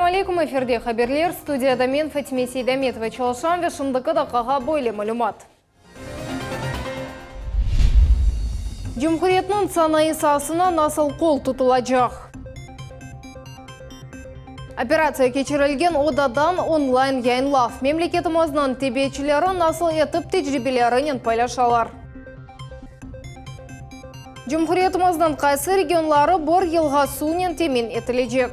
Selâm aleykum, efirde haberler, studiyada men Fatime Seydametova çalışam ve şimdiki daqqağa böyle malümat. Cumhuriyetniñ sanayı saasına nasıl qol tutulacaq? Operatsiya keçirilgen odadan onlayn yayınlav. Memleketimizniñ tibbiyetçileri nasıl etip tecribelerinen paylaşalar? Cumhuriyetimizniñ qaysı regionları bir yılğa suvnen temin etilecek?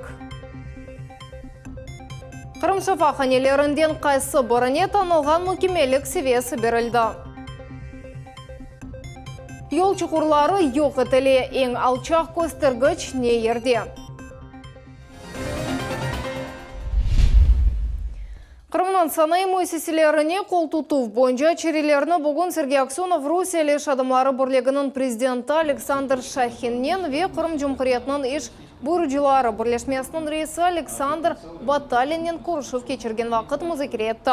Qırım şifahanelerinden qaysı birine tanılğan mükemmellik seviyesi berildi? Yol çuqurları yoq etile, eñ alçaq köstergiç ne yerde? Qırımnıñ sanayı müessiselerine qol tutuv boyunca çerelerni bugün Sergey Aksönov Rusiyeli iş adamları birliginiñ prezidenti Aleksandr Şahinnen ve Qırım Cumhuriyetiniñ iş buyrucıları birleşmesiniñ reisi Aleksandr Batalinnen körüşüv keçirgen vaqıt muzakere etti.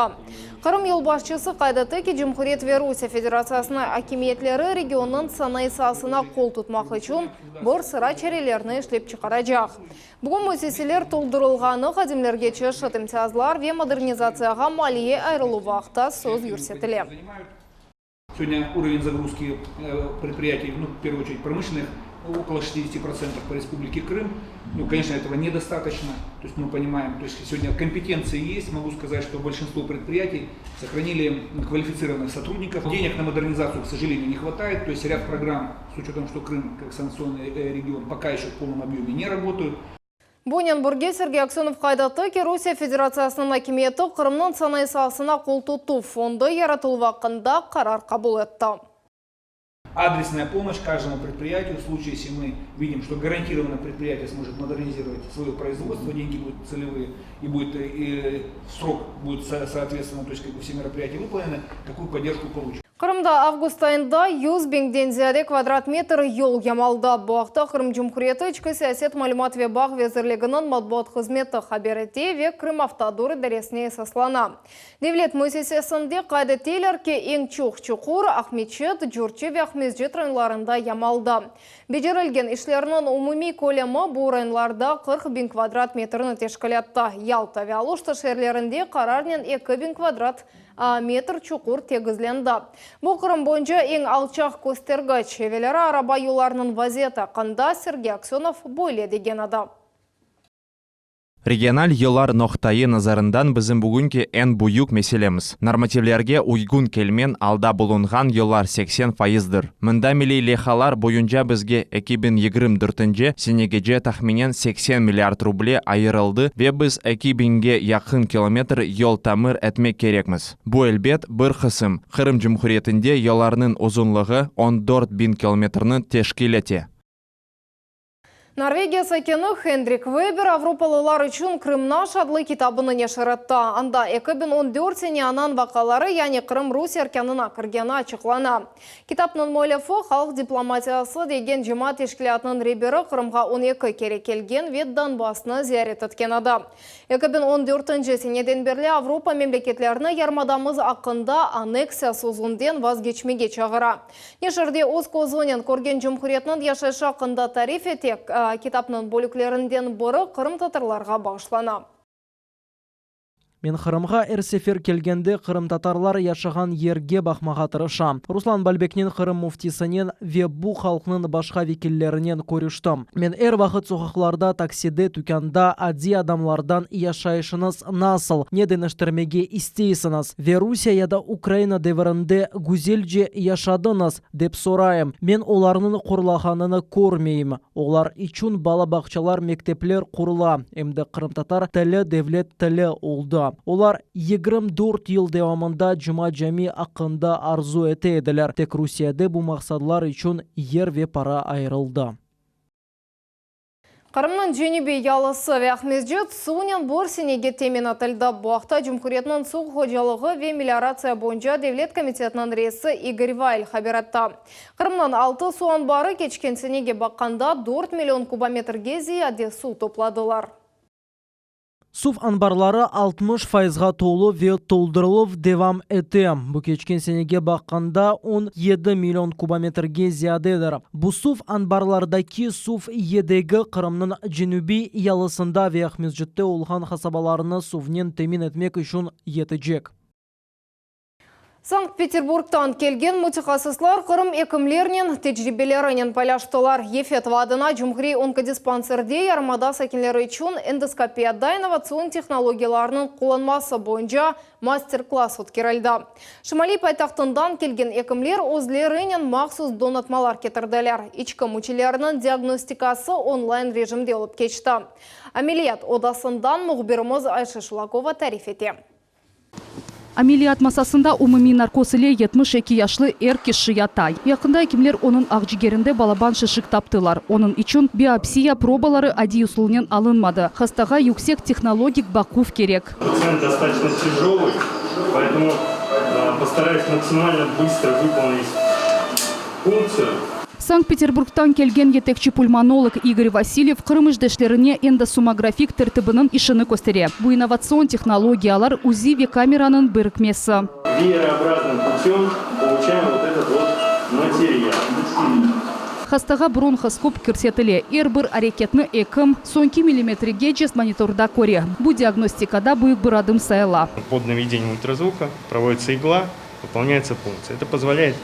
Qırım yolbaşçısı qayd etti ki, cumhuriyet ve Rusiye Federatsiyasınıñ akimiyetleri regionnıñ sanayı saasına qol tutmaq içün bir sıra çarelerni işlep çıqaracaq. Bugün müessiseler toldurılğanı, hadimlerge çeşit imtiyazlar ve modernizatsiyağa maliye ayırıluvı aqta söz yürsetile. Сегодня уровень загрузки предприятий, ну, в первую очередь промышленных, около 60% по Республике Крым. Ну, конечно, этого недостаточно. То есть мы понимаем, то есть сегодня компетенции есть. Могу сказать, что большинство предприятий сохранили квалифицированных сотрудников. Денег на модернизацию, к сожалению, не хватает. То есть ряд программ, с учетом, что Крым как санкционный регион, пока еще в полном объеме не работают. Bunen birge Sergey Aksönov qayd etti ki, Rusiye Federatsiyasınıñ akimiyeti Qırımnıñ sanayı saasına qol tutuv fondu yaratıluvı aqqında qarar qabul etti. Адресная помощь каждому предприятию в случае, если мы видим, что гарантированно предприятие сможет модернизировать свое производство, деньги будут целевые и будет и срок будет соответственно, то есть как бы все мероприятия выполнены, такую поддержку получит. Qırımda avgust ayında 100 biñden ziyade kvadrat metr yol yamaldı. Bu aqta Qırım Cumhuriyeti İçki siyaset, malümat ve bağ vezirliginiñ matbuat hızmeti haber ete ve Krımavtodor idaresine esaslana. Devlet müessisesinde qayd eteler ki, eñ çoq çuqur Aqmeçit, Curçı ve Aqmescit rayonlarında yamaldı. Becerilgen işlerniñ umumiy kölemi bu rayonlarda 40 biñ kvadrat metrni teşkil etti. Yalta ve Aluşta şeerlerinde qararnen 2 biñ kvadrat metr çuqur tegizlendi. Bu Qırım boyunca eñ alçaq köstergiç. Evelâra araba yollarınıñ vaziyeti aqqında Sergey Aksönov böyle degen edi. Regional yollar noqtaiy nazarından bizim bugünki eñ büyük meselemiz, normativlerge uyğun kelmen alda bulunğan yollar 80 fayızdır. Mında milliy leyhalar boyunca bizge 2024-nci senegece tahminen 80 milliard ruble ayırıldı ve biz eki biñge yaqın kilometr yol tamir etmek kerekmiz. Bu, elbet, bir qısım. Qırım Cumhuriyetinde yollarnıñ uzunlığı 14 biñ kilometrni teşkil ete. Norvegiya sakini Hendrik Veber avropalılar içün Krım naş adlı kitabını neşir etti. Anda 2014 seneanıñ vaqaları, yani Qırım rus erkânına kirgeni açıqlana. Kitapnıñ müellifi, Halq diplomatiyası degen cemaat teşkilâtınıñ reberi Qırımğa 12 kere kelgen ve Donbassnı ziyaret etken edi. 2014-nci seneden berli Avropa memleketlerini yarımadamız aqqında anneksiya sözünden vazgeçmege çağıra. Neşirde öz közünen körgen cumhuriyetniñ yaşayışı aqqında tarif ete, kitapnıñ bölüklerinden biri qırımtatarlarğa bağışlana. Men Qırımğa er sefer kelgende qırımtatarlar yaşağan yerge baqmağa tırışam. Ruslan Balbeknen Qırım müftisinen ve bu halqnıñ başqa vekillerinen körüştim. Men er vaqıt soqaqlarda, takside, tükânda adiy adamlardan yaşayışıñız nasıl, ne deñiştirmege isteysiñiz ve Rusiye ya da Ukraina devirinde güzelce yaşadıñız, dep sorayım. Men olarnıñ qorlağanını körmeyim. Olar içün bala bağçalar, mektepler qurula, em de qırımtatar tili devlet tili oldı. Olar 24 yıl devamında Cuma Cami aqqında arzu ete ediler, tek Rusiyede bu maqsadlar içün yer ve para ayırıldı. Qırımnıñ cenübiy yalısı ve Aqmescit suvnen bir senege temin etildi. Bu aqta Cumhuriyetniñ suv hocalığı ve melioratsiya boyunca devlet komitetiniñ reisi İgor Vayl haber etti. Qırımnıñ altı suv anbarı keçken senege baqqanda dört million kubometrge ziyade suv topladılar. Suv anbarları 60 fayızğa tolu ve toldurıluv devam ete. Bu keçken senege baqqanda 17 million kubometrge ziyadedir. Bu suv anbarlardaki suv yedegi Qırımnıñ cenübiy yalısında ve Aqmescitte olğan qasabalarnı suvnen temin etmek içün yetecek. Sankt-Peterburgtan kelgen mütehassıslar Qırım ekimlerinen tecribelerinen paylaştılar. Yefetova adına Cumhuriy onkodispanserde yarımada sakinleri içün endoskopiyada innovatsion tehnologiyalarnıñ qullanması boyunca master-klass ötkerildi. Şimaliy paytahtından kelgen ekimler özlerinen mahsus donatmalar ketirdiler. İçki müçeleriniñ diagnostikası onlayn rejimde olıp keçti. Ameliyat odasından mühbirimiz Ayşe Şulakova tarif ete. Ameliyat masasında umumiy narkoz ile 72 yaşlı er kişi yata. Yaqında ekimler onıñ aqcigerinde balaban şişik taptılar. Onıñ içün biopsiya probaları adiy usulnen alınmadı. Hastağa yüksek tehnologik baquv kerek. Пациент достаточно тяжелый, поэтому постараюсь максимально быстро выполнить пункцию. Sankt-Peterburgtan kelgen yetekçi pulmonolog İgor Vasilyev Qırım işdeşlerine endosomografik tertibiniñ işini köstere. Bu innovatsion tehnologiyalar, UZI ve kameranıñ birikmesi. Веерообразным путем получаем вот этот вот материал. Hastağa bronhoskop kirsetile. Er bir areketni ekim soñki millimetregece monitorda köre. Bu diagnostikada büyük bir adım sayıla. Под наведением ультразвука проводится игла, выполняется пункция. Это позволяет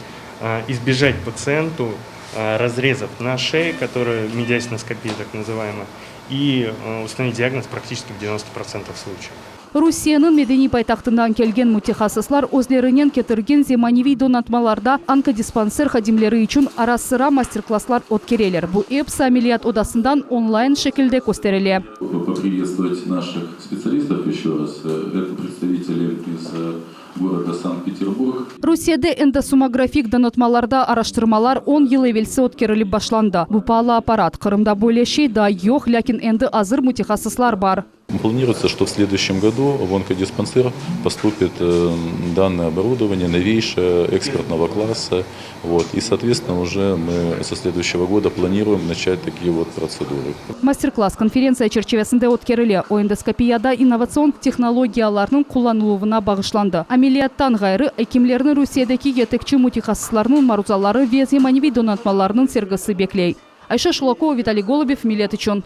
избежать пациенту разрезов на шее, которые медиастиноскопия так называемая, и установить диагноз практически в 90% случаев. Rusiyeniñ medeniy paytahtından kelgen mütehassıslar özlerinen ketirgen zemaneviy donatmalarda onkodispanser hadimleri içün ara-sıra master-klasslar ötkereler. Bu episi ameliyat odasından onlayn şekilde kösterile. Поприветствовать наших специалистов еще раз. Это представители из города Санкт-Петербург. Rusiyede endosomografik donatmalarda araştırmalar 10 yıl evelsi ötkerilip başlandı. Bu paalı apparat. Qırımda böyle şey daa yoq, lâkin endi azır mütehassıslar bar. Планируется, что в следующем году в онкодиспансер поступит данное оборудование, новейшее, экспертного класса. Вот. И, соответственно, уже мы со следующего года планируем начать такие вот процедуры. Master-klass konferentsiya çerçivesinde ötkerile. O endoskopiyada innovatsion tehnologiyalarnıñ qullanıluvına bağışlandı. Ameliyattan ğayrı, ekimlerni Rusiyedeki yetekçi mütehassıslarnıñ maruzaları ve zemaneviy donatmalarnıñ sergisi bekley. Ayşe Şulakova, Vitaliy Golubev, Millet içün.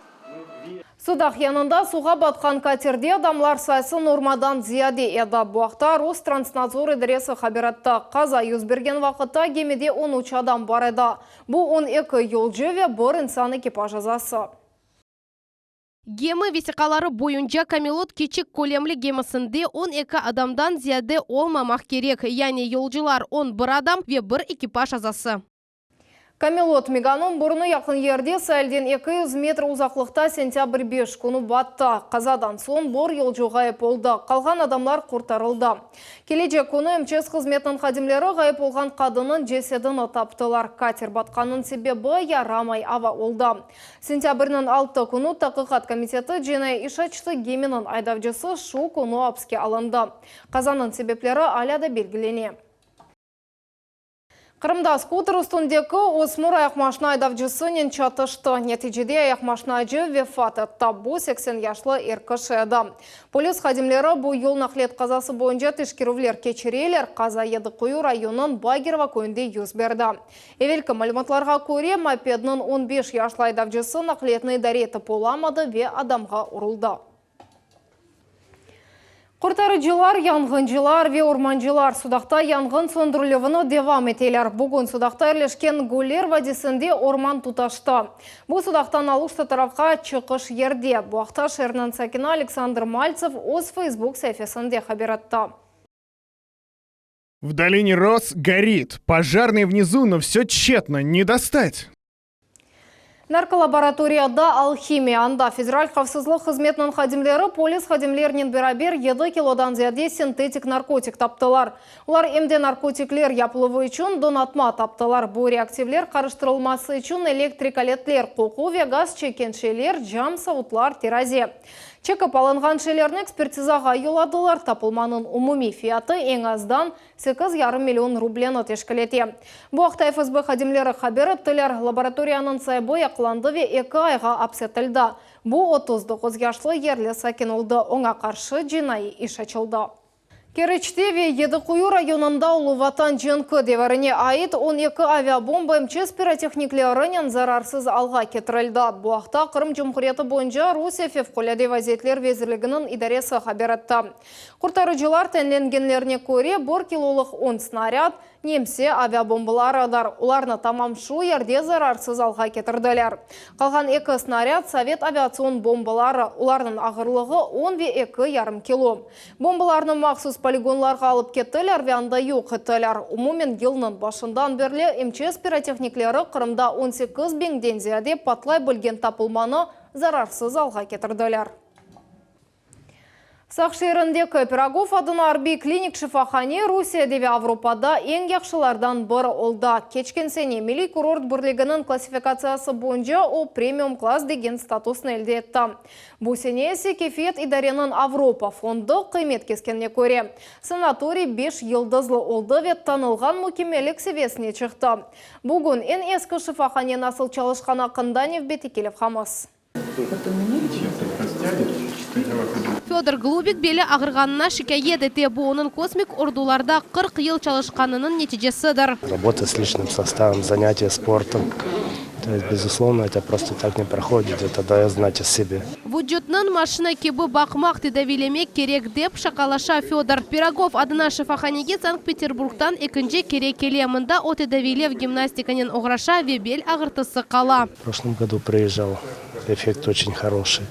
Sudaq yanında suvğa batqan katerde adamlar sayısı normadan ziyade edi. Bu aqta Rostransnadzor idaresi haber etti. Qaza yüz bergen vaqıtta gemide 13 adam bar edi. Bu 12 yolcu ve bir insan ekipaj azası. Gemi vesiqaları boyunca Камелот kiçik kölemli gemisinde 12 adamdan ziyade olmamaq kerek. Yani yolcular 11 adam ve bir ekipaj azası. Камелот Меганом burnu yaqın yerde sailden 200 metr uzaqlıqta sentâbr 5 künü battı. Qazadan soñ bir yolcu ğayıp oldı. Qalğan adamlar qurtarıldı. Kelecek künü MÇS hızmetiniñ hadimleri ğayıp olğan qadınnıñ cesedini taptılar. Kater batqanınıñ sebebi yaramay ava oldı. Sentâbrniñ 6 künü Taqiqat komiteti cinaiy iş açtı, geminiñ aydavcısı şu künü apiske alındı. Qazanıñ sebepleri alâ da belgilene. Qırımda skuter üstündeki ösmür ayaqmaşina aydavcısınen çatıştı. Neticede ayaqmaşinacı vefat etti. Bu 80 yaşlı er kişi edi. Polis hadimleri bu yol naqliyat qazası boyunca teşkerüvler keçireler. Qaza Yedi Quyu rayonınıñ Bagirova köyünde yüz berdi. Evelki malümatlarğa köre, mopedniñ 15 yaşlı aydavcısı naqliyatnı idare etip olamadı ve adamğa uruldı. Qurtarıcılar, yanğıncılar ve ormancılar Sudaqta yanğın söndürilüvini devam eteler. Bugün Sudaqta yerleşken Güller vadisinde orman tutaştı. Bu Sudaqtan Aluşta tarafqa çıqış yerde. Bu aqta şeerniñ sakini Aleksandr Maltsev öz Facebook saifesinde haber etti. В долине Роз горит. Пожарные внизу, но все тщетно, не достать. Narkolaboratoriyada alhimiya. Anda Federal havfsızlıq hızmetiniñ hadimleri polis hadimlerinen beraber 7 kilodan ziyade sintetik narkotik taptılar. Olar em de narkotikler yapıluvı içün donatma taptılar. Bu reaktivler qarıştırılması içün elektrik aletler, qoqu ve gaz çekken şeyler, cam savutlar, teraze. Çekip alınğan şeylerni ekspertizağa yolladılar. Tapılmanıñ umumiy fiyatı eñ azdan 8,5 million rubleni teşkil ete. Bu aqta FSB hadimleri haber ettiler. Laboratoriyanıñ saibi yaqalandı ve eki ayğa apis etildi. Bu 39 yaşlı yerli sakin oldı. Oña qarşı cinaiy iş açıldı. Keriçte ve Yedi Quyu rayonında Ulu Vatan cenki devirine ait 12 aviabomba MÇS pirotehniklerinen zararsız alğa ketirildi. Bu aqta Qırım Cumhuriyeti boyunca Rusiye Fevqulâde vaziyetler vezirliginiñ idaresi haber etti. Qurtarıcılar tayinlengenlerine köre, bir kilolıq 10 snarâd, Nemse aviabombalarıdır. Olarnı tamam şu yerde zararsız alğa ketirdiler. Qalğan eki snarâd sovet aviatsion bombaları, olarnıñ ağırlığı on ve 2,5 kilo. Bombalarnı mahsus poligonlarğa alıp kettiler ve anda yoq ettiler. Umumen yılnıñ başından berli MÇS pirotehnikleri Qırımda 18 biñden ziyade patlay bilgen tapılmanı zararsız alğa ketirdiler. Saq şeerindeki Pirogov adına arbiy klinik şifahane Rusiyede ve Avropada eñ yahşılardan biri oldı. Keçken sene Milliy kurort birliginiñ klassifikatsiyası boyunca o premium klass degen statusnı elde etti. Bu sene ise Kefiyet idareniñ Avropa fondu qıymet keskenine köre, sanatoriy beş yıldızlı oldı ve tanılğan mükemmellik seviyesine çıqtı. Bugün eñ eski şifahane nasıl çalışqanı aqqında nevbetteki levhamız. Födor Glubik beli ağırğanına şikâyet ete. Bu onıñ kosmik ordularda 40 yıl çalışqanınıñ neticesidir. Работа с личным составом, занятия спортом. То есть, безусловно, это просто так не проходит, это дает знать о себе. Vucutnıñ maşina kibi baqmaq, tedaviylemek kerek, dep şaqalaşa Födor. Pirogov adına şifahanege Sankt-Peterburgdan ekinci kere kele. Mında o tedaviylev gimnastikanen oğraşa ve bel ağırtısı qala. В прошлом году приезжал, эффект очень хороший.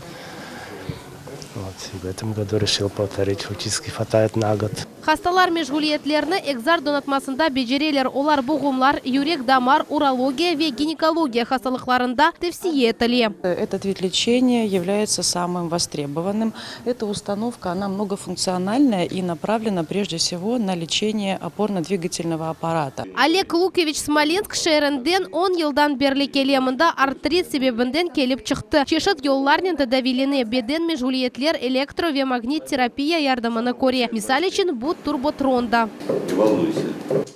Вот, и в этом году решил повторить, фактически хватает на год. Hastalar meşğuliyetlerni Exar donatmasında becereler. Olar buğumlar, yürek damar, urologiya ve ginekologiya hastalıqlarında tevsiye etile. Этот вид лечения является самым востребованным. Эта установка, она многофункциональная и направлена прежде всего на лечение опорно-двигательного аппарата. Олег Лукевич Smolensk şeerinden 10 yıldan berli kele. Mında artrit sebebinden kelip çıqtı. Çeşit yollarnen tedaviylene. Beden meşğuliyetler, elektro ve magnit terapiya yardımını köre. Misal içün bu turbotronda. Не волнуйся.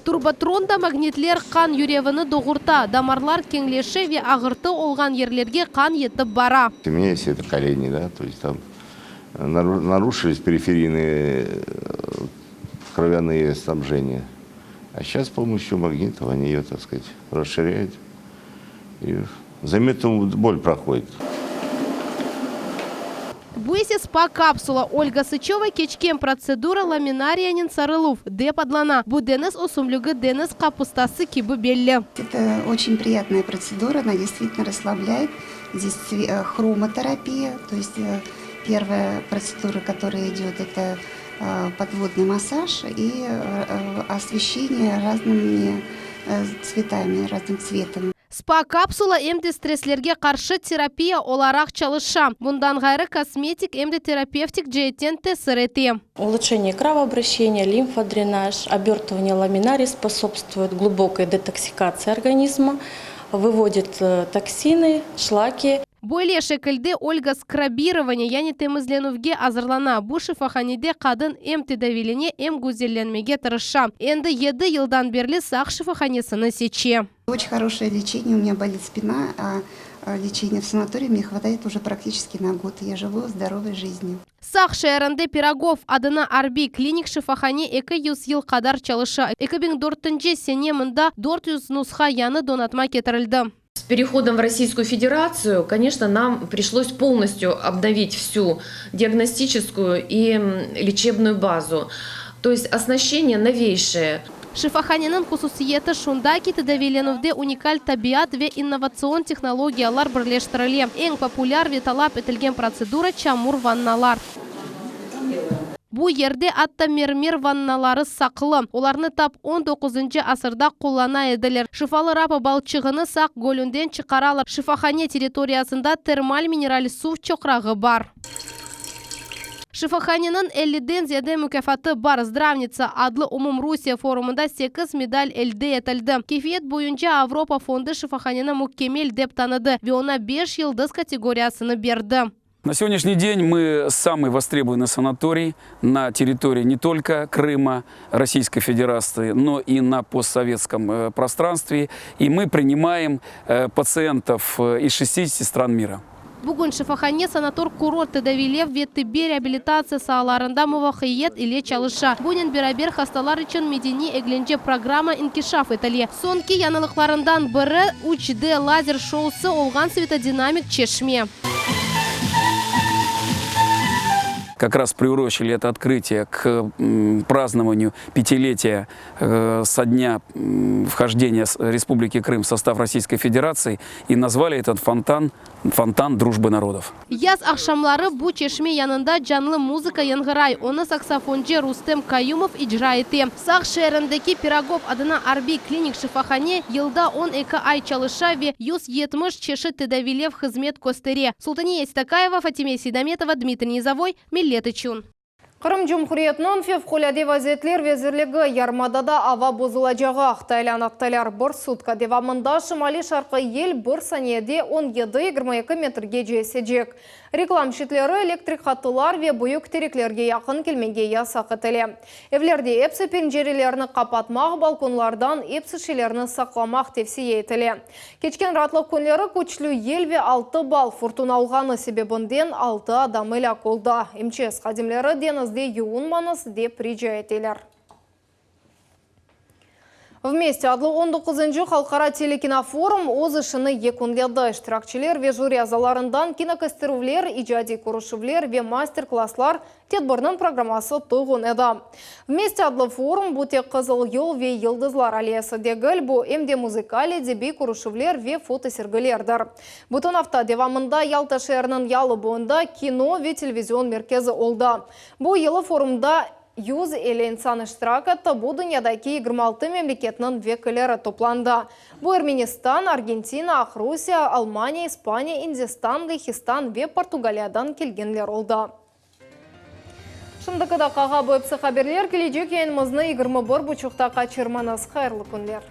Turbotronda magnitler qan yürüvini doğurta, damarlar keñleşe ve ağırtı olğan yerlerge qan yetip bara. У меня есть это колени, да, то есть там нарушились периферийные кровяные снабжения. А сейчас с помощью магнитов они ее, так сказать, расширяют. И заметно боль проходит. Bu ise спа-капсула. Ольга Сычева keçken protsedura laminariyanen sarıluv dep adlana. Bu deñiz ösümligi deñiz qapustası kibi belli. Это очень приятная процедура, она действительно расслабляет. Здесь хромотерапия, то есть первая процедура, которая идет, это подводный массаж и освещение разными цветами, разным цветом. Спа-капсула em de stresslerge qarşı terapiya olaraq çalışa. Bundan ğayrı kosmetik em de terapevtik ceetten tesir ete. Улучшение кровообращения, лимфодренаж, обертывание ламинарий способствует глубокой детоксикации организма, выводит токсины, шлаки. Böyle şekilde Ольга скрабирование, yani temizlenüvge azırlana. Bu şifahanede qadın em tedaviylene, em güzellenmege tırışa. Endi 7 yıldan berli Saq şifahanesini seçe. Очень хорошее лечение, у меня болит спина, а лечение в санатории мне хватает уже практически на год. Я живу здоровой жизнью. Saq şeerinde Pirogov adına arbiy klinik şifahane 200 yıl qadar çalışa. 2004 sene mında 400 nusha yañı donatma ketirildi. С переходом в Российскую Федерацию, конечно, нам пришлось полностью обновить всю диагностическую и лечебную базу. То есть оснащение новейшее. Şifahaneniñ hususiyeti şunda ki tedaviylenüvde unikal tabiat ve innovatsion tehnologiyalar birleştirile. Eñ populâr ve talap etilgen protsedura çamur vannalar. Bu yerde atta mermer vannaları saqlı. Olarnı tap 19 asırda qullana ediler. Şifalı rapa balçığını Saq gölünden çıqaralar. Şifahane territoriyasında termal mineral suv çoqrağı bar. Şifahaneniñ 50-den ziyade mukâfatı bar. Zdravnitsa adlı Umumrusiye forumında 8 medal elde etildi. Kefiyet boyunca Avropa fondu şifahaneni mükemmel dep tanıdı ve oña 5 yıldız kategoriyasını berdi. На сегодняшний день мы самый востребованный санаторий на территории не только Крыма, Российской Федерации, но и на постсоветском э, пространстве. И мы принимаем э, пациентов э, из 60 стран мира. Bugün şifahane sanator-kurort tedaviylev ve tibbiy reabilitatsiya saalarında muvafaqiyet ile çalışa. Bunen beraber hastalar içün medeniy-eglence programma inkişaf etile. Soñki yañılıqlarından biri, üç D lazer şousı olğan svetodinamik çeşme. Как раз приурочили это открытие к празднованию пятилетия э, со дня вхождения Республики Крым в состав Российской Федерации и назвали этот фонтан «Фонтан дружбы народов». Yaz aqşamları bu çeşme yanında canlı muzıka yañğıray, onı saksofoncı Rustem Kayumov icra ete. Saq şeerindeki Pirogov adına arbiy klinik şifahane yılda 12 ay çalışa ve 170 çeşit tedaviylev hızmet köstere. Sultaniye Stakayeva, Fatime Seydametova, Dmitriy Nizovoy, Millet içün. Qırım Cumhuriyetiniñ Fevqulâde vaziyetler vezirligi yarımadada ava bozulacağı aqta ilân ettiler. Bir sutka devamında şimaliy-şarqiy yel bir saniyede on yedi, 22 metrgece esecek. Reklam şitleri, elektrik hattılar ve büyük tereklerge yaqın kelmege yasaq etile. Evlerde epsi pencerelerni qapatmaq, balkonlardan epsi şeylerni saqlamaq tevsiye etile. Keçken raatlıq künleri küçlü yel ve altı bal furtuna olğanı sebebinden altı adam elâk oldı. MÇS hadimleri deñizde yuvunmañız, dep rica eteler. Vmeste adlı on doquzıncı halqara telekinoforum öz işini yekünledi. İştirakçiler ve jüri azalarından kinokösterüvler, icadiy körüşüvler ve master-klasslar tedbirniñ programması toyğun edi. Vmeste adlı forum, bu tek Qızıl yol ve Yıldızlar alleyası degil, bu em de muzıkal, edebiy körüşüvler ve fotosergilerdir. Bütün afta devamında Yalta şeeriniñ yalı boyunda kino ve televizion merkezi oldı. Bu yılı forumda 150 insan iştirak etti, bu dünyadaki 26 memleketniñ vekilleri toplandı. Bu Ermenistan, Argentina, Aqrusiye, Almaniya, İspaniya, İndistan, Lehistan ve Portugaliyadan kelgenler oldı. Şimdiki daqqağa bu episi haberler, kelecek yayınımıznı 21 buçuqta qaçırmañız. Hayırlı künler!